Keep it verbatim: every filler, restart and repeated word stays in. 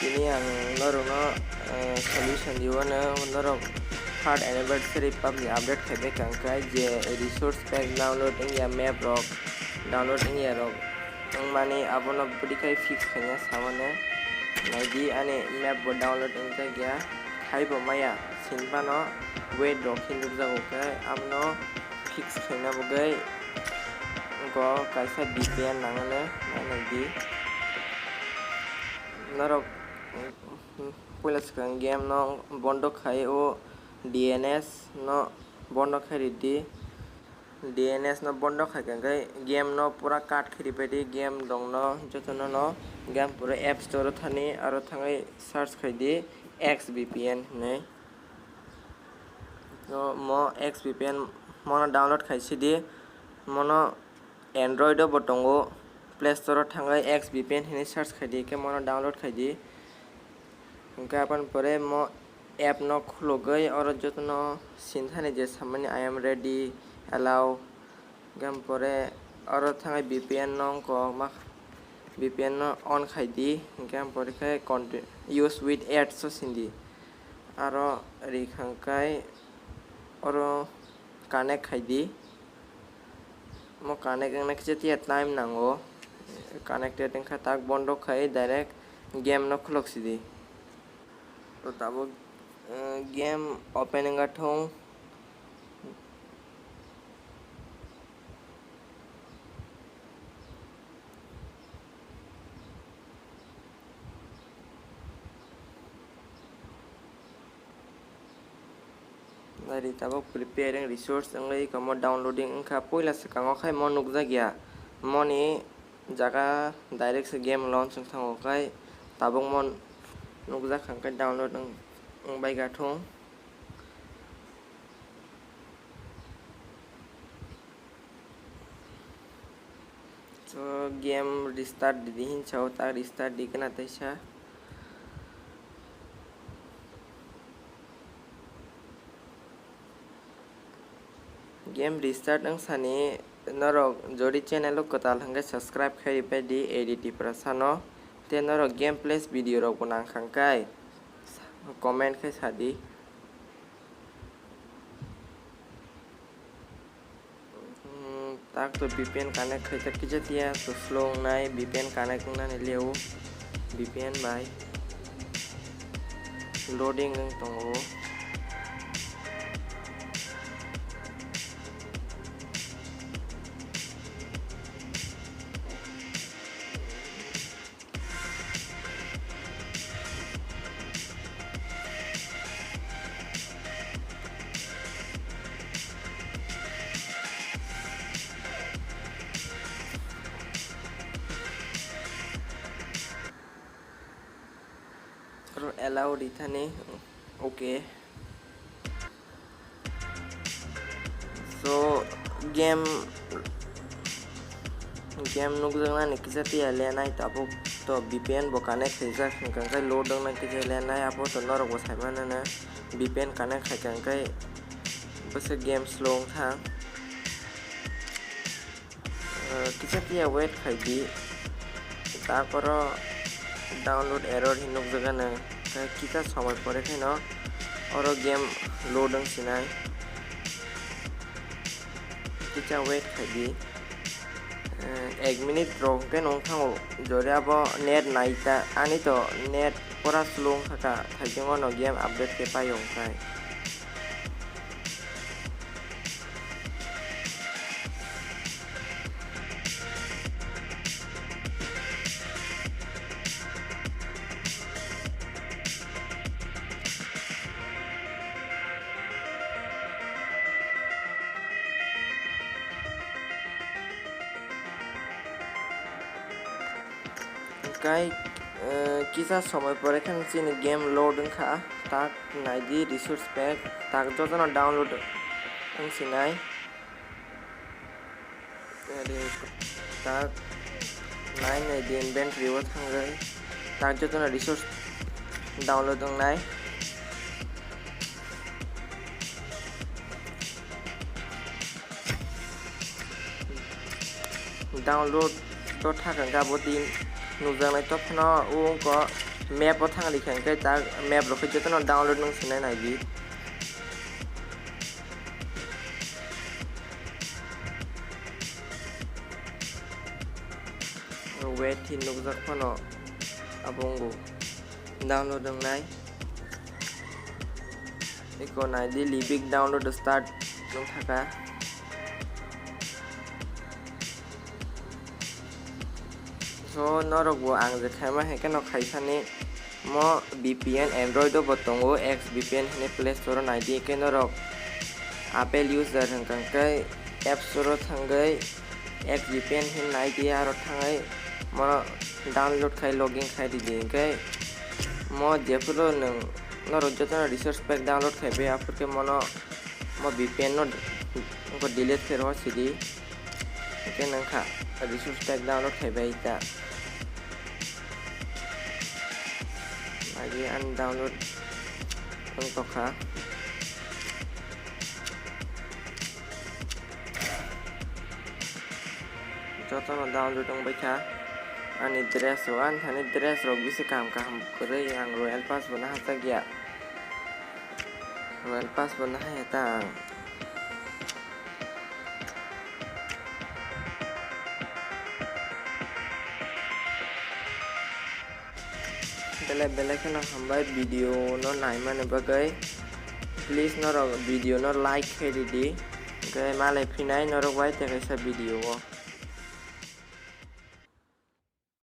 Tini ang norokno, eh, solution diwano norok third anniversary PUBG update khaibai kangkha je resource pack download wngya, map rok download wngya rok wngmani abono bwdwi khai fix khaina samano naidi ani map bo download wngjakya khaibo maya sinphano wait rok khe nukjago khe abono fix khaina bagwi go kaisa V P N nangani naidi norok. Puila swkang game no bondo khai o D N S no bondo khai ridi. D N S no bondo khai khe game no pura cut khai ripai di, game rok no joto no no game pura app store o thani aro thangwi search khai di X V P N hinwi. So mo X V P N mono download khai sidi, mono Android o bo tongo, Play Store o thangwi X V P N hinwi search khai di, khe mono download khai di. Hwnkhe aboni pore mo app no khulugwi oro jotono sinthani je samani I am ready, allow, hwnkhe pore oro thangwi V P N no wngkok ma, V P N no on khai di, hwnkhe pore khe conti-, use with ads o sindi. Aro ri khangkai oro connect khai di. Mo connect wngna kisa tiya time nango. Connected wngkha tak bondo khai direct game no khulok sidi. To tabuk, eh, game open wngkha thung. Nari tabuk preparing resource wngwi komo downloading wngkha, puila swkango khai mo nukjakya, moni jaga direct se game launch wng thango khai tabuk mo nukjak kha khai download wng, wngbai kha thung. So game restart di, di hinsa o tak restart di kena taisa. Game restart wng sani norok jodi channel o kwtal hwnkhe subscribe khai ripai di A D T Prasa no, tei norok gameplays video rok bo nang kha hwnkhe comment khai sa di. Hmm, tak to V P N connect khaijak kisa tiya to slow wngnai, V P N connect wngnani leo V P N bai loading wng tongo. Oro allow rithani, okay. So game, game nukjaknani kisa tiya lenai, tabuk to V P N bo connect khaijak, hwnkhe load wngna kisa lenai, abo to norok bo saimanana V P N connect khaikha hwnkhe bwswk game slow wngkha. Eh, kisa tiya wait khai di. Takoro download error hin nukjago nang. Khe kisa somoi pore khe no oro game load wng sinai. Kisa wait khai di. Eh, ek minute rok hwnkhe nung thango. Jori abo net nai ta, ani to net pura slow wngkha kha, thaichungo no game update khe paio wngkhai. Kai, eh, kisa somoi pore khe chini game load wngkha, tak naidi resource pack, tak jotono download wngsinai. Ere tak nai naidi inventory o thangwi, tak jotono resource download wngnai. Download to thakang kha bo din nukjaknai to phano o wngkha map o thang rikha, hwnkhe ta map rok khe jotono download nung sinai naidi. Wait, hin nukjak phano abo wngo download wngnai. Eko naidi, Libic download start wng thaka. So norok bo ang je khaima hai kheno khaisani mo V P N Android o bo tongo, X V P N hwnwi Play Store o naidi, hwnkhe norok Apple user hwnkha hwnkhe App Store o thangwi X V P N hwnwi naidi, aro thangwi mono download khai login khai ridi, hwnkhe mo jephuru nwng norok jotono resource pack download khai bai, aphuru khe mono mo V P N no delete khe rw sidi. Hwnkhe nwng kha resource pack download khai bai ta. Agi ani download wng tokha. Jotono download wng bai kha. Ani dress o, ani thani dress rok bisi kaham kaham kwrwi, ang Royal Pass bo nahajak ya. Royal Pass bo nahaya ta ang. Belai belai kheno hambai video no naimani bagwi. Please norok video no like khe ridi. Hwnkhe malai phinai norok bai tei kaisa video o.